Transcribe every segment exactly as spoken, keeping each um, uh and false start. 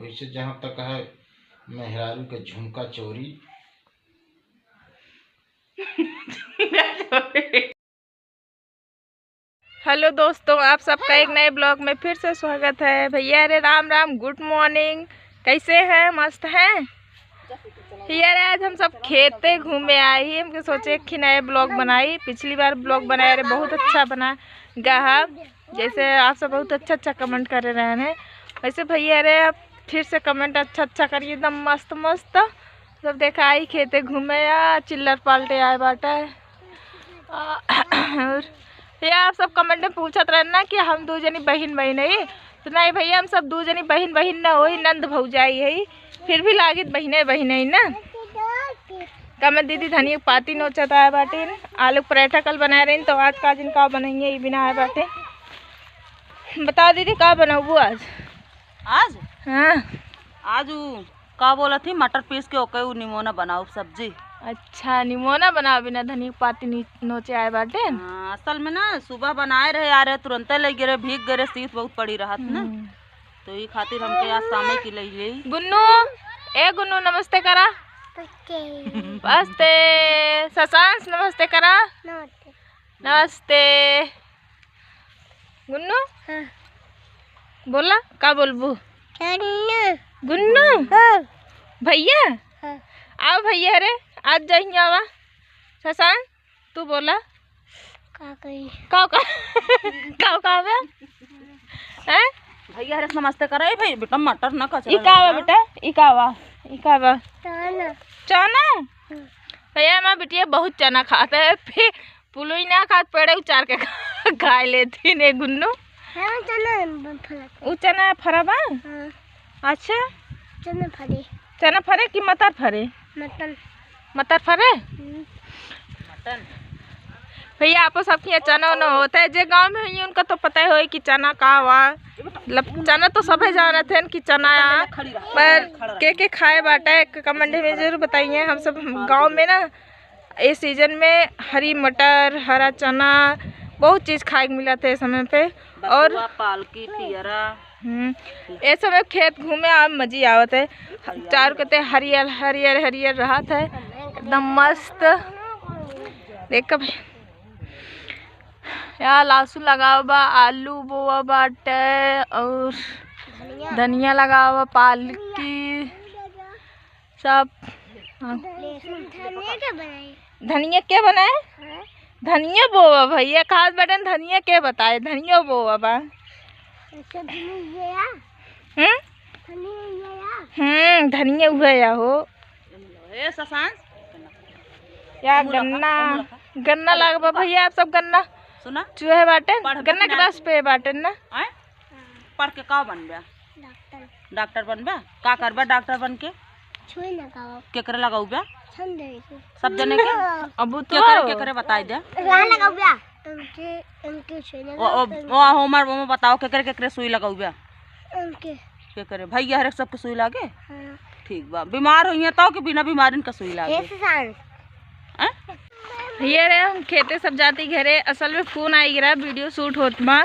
वैसे जहाँ तक है मेहरारू के झुमका चोरी। हेलो दोस्तों, आप सबका एक नए ब्लॉग में फिर से स्वागत है। भैया रे राम राम, गुड मॉर्निंग। कैसे हैं? मस्त हैं? भैया रे, आज हम सब खेते घूमे आए ही, हमके सोचे कि नए ब्लॉग बनाई। पिछली बार ब्लॉग बनाए रहे, बहुत अच्छा बना गा है। जैसे आप सब बहुत अच्छा अच्छा कमेंट करे रहे हैं, वैसे भैया रे आप फिर से कमेंट अच्छा अच्छा करिए, एकदम मस्त मस्त। सब देखा आई खेते घूमे या चिल्लर पाल्टे आए बाटे। और ये आप सब कमेंट में पूछत रहन ना कि हम दू जनी बहिन बहिन है, तो नहीं भैया, हम सब दू जनी बहिन बहिन ना होई, नंद भौजाई है, फिर भी लागित बहिने बहिने ही ना। कमे दीदी धनिया के पाती नोचत आए बाटे, आलू के पराठा कल बनाए रही, तो आज का जिन का बनाइए, ये बिना आए बाटे। बता दीदी, का बनाबू आज? आज? हाँ। आज उ का बोलत ही, मटर पीस के ओके उ निमोना बनाउब सब्जी। अच्छा, निमोना बनाओ बिना धनिया के पाती नी-, नोचे आए बाटे। हाँ, असल में ना सुबह बनाए रहे, आ रहे तुरंते ले गए रहे, भीग गए रहे, शीत बहुत पड़ी रहत ना। हम्म। तो ई खातिर हमके आज शामे की ले ले। गुन्नू, ए गुन्नू, नमस्ते करा। नमस्ते। नमस्ते। शशांश, नमस्ते करा। नमस्ते। नमस्ते। गुन्नू? हाँ। बोला, का बोलबू? गुन्नू। गुन्नू? हाँ। भैया? हाँ। आओ भैया रे, आज जइहीं आवा। शशांक, तू बोला। का कही? का, का, का, का बे? हैं? भैया रे, नमस्ते करा। ए भाई, बेटा, मटर ना कचरा ई का बा लगा। बेटा? ई का बा? ई का बा? चना। चना? हम्म। भैया, हमार बिटिया बहुत चना खात है, फिर पुलुई ना खात, पेड़े उचार के खा, खाए लेती ने गुन्नू। हाँ, चना फरा। उ चना फरा बा? हाँ। अच्छा। चना फरे। चना फरे कि मटर फरे? मटर। मटर फरे? हम्म। भैया, आपो सबके यहाँ चना उना होता है, जे गाँव में है, उनका तो पता ही होई कि चना का वा। मतलब, चना तो सभे जानत हैं कि चना है, पर के के खाए बाटे, कमेंट में जरूर बताइए। हम सब गाँव में ना, ए सीजन में हरी मटर, हरा चना, बहुत चीज खाए के मिलत है ए समय पे। और बथुआ, पालकी, तियरा। हम्म, ए समय खेत घूमे आ मजी आवत है। चारों कते हरियर, हरियर, हरियर रहत है, एकदम मस्त। देख भाई, यहाँ लहसुन लगावा बा, आलू बोवा बाटे और धनिया। धनिया लगावा बा, पालकी। सब। हाँ। लहसुन धनिया के बनाए? धनिया के बनाए? हाँ। धनिया बोवा भैया, खास बटन धनिया के बताए, धनिया बोवा बा। अच्छा, धनिया ये आ? हम्म? धनिया ये आ? हम्म, धनिया उहे या हो। ए, शशांक। या गन्ना, गन्ना लाग बा भैया, आप सब गन्ना सुना? चुहे बाटे, पढ़ गन्ना के रस पे बाटे ना? आए? पढ़ के का बनबे? डॉक्टर। डॉक्टर बनबे? का करबे डॉक्टर बन के? सुई लगाओ। केकरे लगाउबे? सब जने के। सब जने के? अब तो केकरे, केकरे बताई दे। कहाँ लगाउबे? उनके, उनके सुई ओ, ओ, लगाओ। ओ, हमार, ओमे बताओ, केकरे, केकरे सुई लगाउबे? उनके। केकरे? भैया हरेक सबके सुई लागे? हाँ। ठीक बा। बीमार होइहे तो कि बिना बीमारिन का सुई लागे? ये सुशांत। हैं? ये रे, हम खेते सब जाती घरे, असल में फोन आई गिरा, वीडियो शूट होत बा,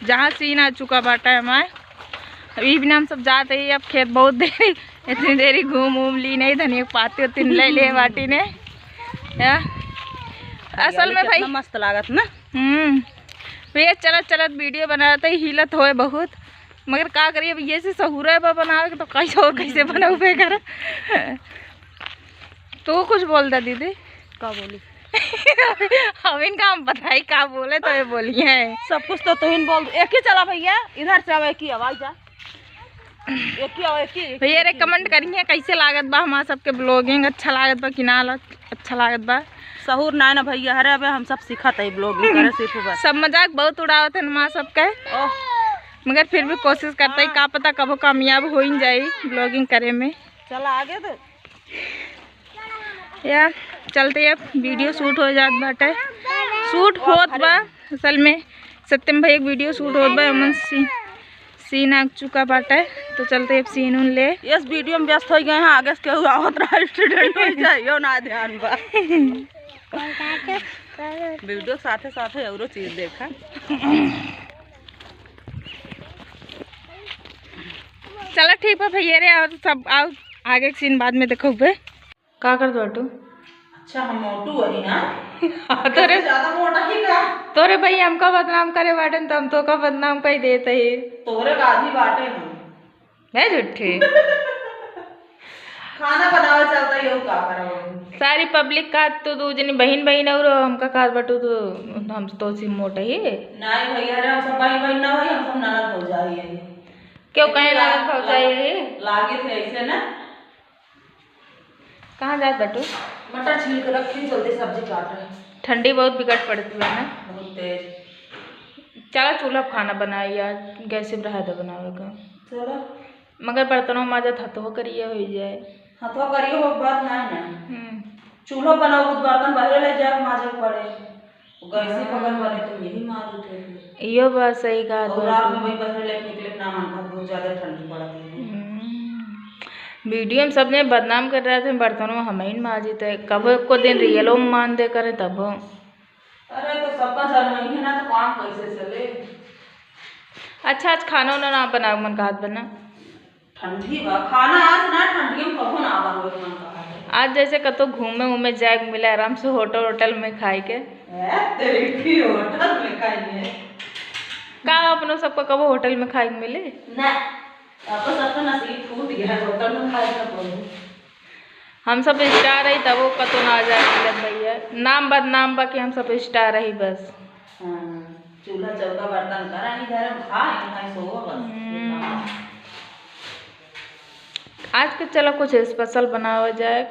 जहाँ सीन आ चुका बाटा हमार। अभी बिना हम सब जाते ही, अब खेत बहुत देरी, इतनी देरी घूम उम ली नहीं, धनिया के पाती उती ले ले बाटी ने। या? असल में भाई मस्त लागत ना। हम्म, भैया चलत चलत वीडियो बनाते ही हिलत होए बहुत, मगर का करिए, अब ये से सहूरा बा बनावे के, तो कैसे और कैसे बनाऊ बेकार। तू कुछ बोल दे दीदी। का बोली? अब इनका हम बताई का बोले तो ये बोली है। सब कुछ तो तुहिन बोल दे। एक ही चला भैया, इधर से अब एक ही आवाज जा। एक ही आओ, एक ही, एक ही, भैया रे, एक ही, कमेंट एक ही। करिए कैसे लागत बा हमार सबके ब्लॉगिंग, अच्छा लागत बा कि ना लाग-, अच्छा लागत बा? सहूर ना ना भैया, अरे अबे हम सब सीखत है ब्लॉगिंग करे सिर्फ बस। सब मजाक बहुत उड़ावत है हमार सबके। ओह। मगर फिर भी कोशिश करते ही, हाँ। का पता कबो कामयाब हो ही जाई ब्लॉगिंग करे में। चला आगे तो। या चलते अब वीडियो शूट हो जात बाटे, शूट होत बा। असल में सत्यम भाई एक वीडियो शूट होत बा, अमन सीन, सीन आ चुका बाटे, तो चलते अब सीन उन ले। यस, वीडियो में व्यस्त हो गए हैं, आगे से केहू आवत रहा, एक्सीडेंट हो जाए, यो ना ध्यान बा। वीडियो साथे साथे औरो चीज देखा। चला ठीक बा भैया रे, और सब आओ, आगे के सीन बाद में देखो बे। का करत बाटू? अच्छा, हम मोटू हई ना? हाँ, तोरे, ज्यादा मोटा ही का? तोरे भाई हमका बदनाम करे बाटेन, तो हम तोका बदनाम कई देत ही। तोरे का आदमी बाटे हम। मैं झूठी। खाना बनावे चलता ही, का करब? सारी पब्लिक का तू दू जनी बहिन बहिन और हमका का बाटू तू, हम तो सी मोटा ही। नहीं भैया रे, हम सब बहिन बहिन ना होई, हम सब ननद भौजाई है। क्यों कहे ननद भौजाई है? लागे थे ऐसे ना। कहाँ जात बाटू? मटर छील के रखी, जल्दी सब्जी काटे। ठंडी बहुत बिगट पड़त बा ना। बहुत तेज। चला चूल्हा पे खाना बनाई आज, गैस पे रहा दे बनावे का। चला। मगर बर्तनों माजत हथवा करिया होइ जाए। हथवा करिया हो बात ना है ना। हम्म। चूल्हा बनाओ, कुछ बर्तन बहरे ले जाए, माजे के पड़े। गैसी पकड़ वाले तो यही मार उठे थे। इहो बात सही कहा और तू। रात में वही बहरे लेके निकले ना मन का, बहुत ज्यादा ठंडी पड़ती है। हम्म। वीडियो में सबने बदनाम कर रहे थे, बर्तनों हम ही माजी थे। कब को दिन रियलो में मान दे करे तब हो। अरे तो सबका जन्म ही है ना, तो काम कैसे चले? अच्छा, आज खाना उना ना बनाओ, मन का हाथ बना। ठंडी बा, खाना आज ना ठंडी में कबो ना बनवे के मन कहा है। आज जैसे कतो घूमे उमे जाए के मिले, आराम से होटल, होटल में खाए के। ए, तेरी की होटल में खाएंगे? का अपनो सबको कबो होटल में खाए के मिले? ना, अब सबका नसीब फूट गया है, होटल में खाए के पड़े। हम सब स्टार है, तबो कतो ना जाए के मिलत भैया। नाम बदनाम बा कि हम सब स्टार है बस। हाँ, चूल्हा चौका बर्तन करा, ई घर में खा, ई खाई, सोओ बस। हम्म। आज के चलो कुछ स्पेशल बनावा जाए।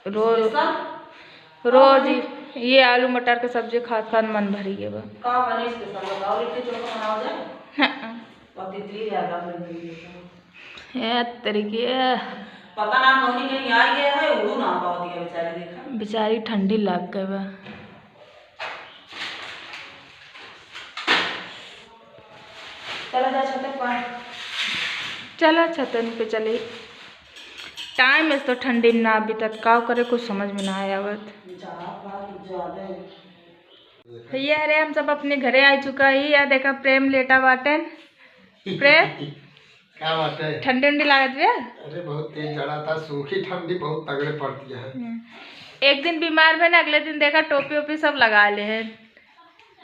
रोज, स्पेशल? रोज और ये आलू मटर के सब्जी खात खात मन भरी गए बा। का बने स्पेशल बताओ, लिट्टी चोखा बनावा जाए। हाँ। और तितली ज्यादा बन गई है। ए तरीके। पता ना कौन कहीं आ गया है, उड़ू ना पावत है बेचारी, देखा। बेचारी ठंडी लाग गए बा। चला जा छतन पर। चला छतन पे चली। टाइम इस तो ठंडी में ना बीतत, का करे कुछ समझ में ना आवत। जा बात ज्यादा है। भैया रे, हम सब अपने घरे आ चुका ही। या देखा प्रेम लेटा बाटेन। प्रेम, का बात है? ठंडी उंडी लागत बे? अरे बहुत तेज जड़ा था, सूखी ठंडी बहुत तगड़े पड़ती है। हम्म। एक दिन बीमार भे ना, अगले दिन देखा टोपी ओपी सब लगा ले है।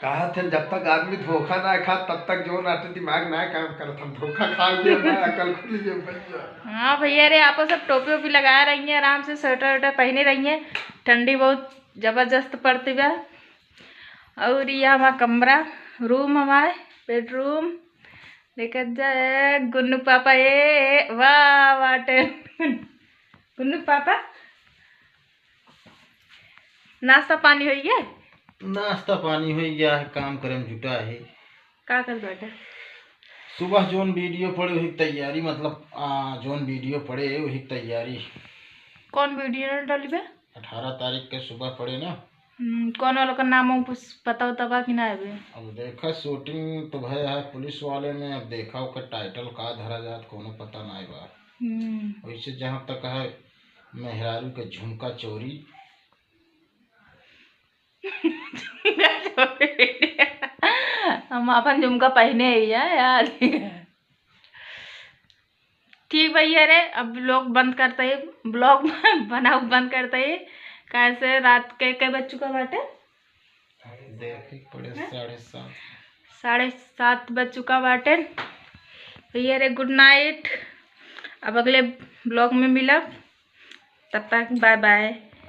कहा थे जब तक आदमी धोखा ना खा तब तक जो नाटे दिमाग ना काम करत, हम धोखा खा लिए, हमारा अकल खुली है भैया। हाँ भैया रे, आप सब टोपी ओपी लगा रही हैं, आराम से स्वेटर वेटर पहने रही हैं, ठंडी बहुत जबरदस्त पड़ती बा। और ये हमारा कमरा, रूम हमारे, बेडरूम। देखत जा, ए, गुन्नू पापा, ए, वाह, वाह, टे-, गुन्नू पापा, नाश्ता पानी होई गया? नाश्ता पानी होई गया है, काम करे में जुटा है। का कर बाटे? सुबह जोन वीडियो पड़े, वही तैयारी, मतलब, आ, जोन वीडियो पड़े, वही तैयारी। कौन वीडियो डाली बे? अठारह तारीख के सुबह पड़े ना। हम्म, कौन वाला का नाम हो, कुछ पता उता बा कि ना अभी? अब देखा, शूटिंग तो भय है पुलिस वाले में, अब देखा ओकर टाइटल का धरा जात, कोनो पता ना बा। हम्म। वैसे जहाँ तक है, मेहरारू के झुमका चोरी। हम अपन झुमका पहने ही है यार। ठीक भैया रे, अब vlog बंद करते ही, vlog बनाओ बंद करते ही, कैसे रात के, के बज चुका बाटे? देखे के पड़े, हैं? साढ़े सात। साढ़े सात बज चुका बाटे। भैया रे, good night, अब अगले vlog में मिलब, तब तक bye bye।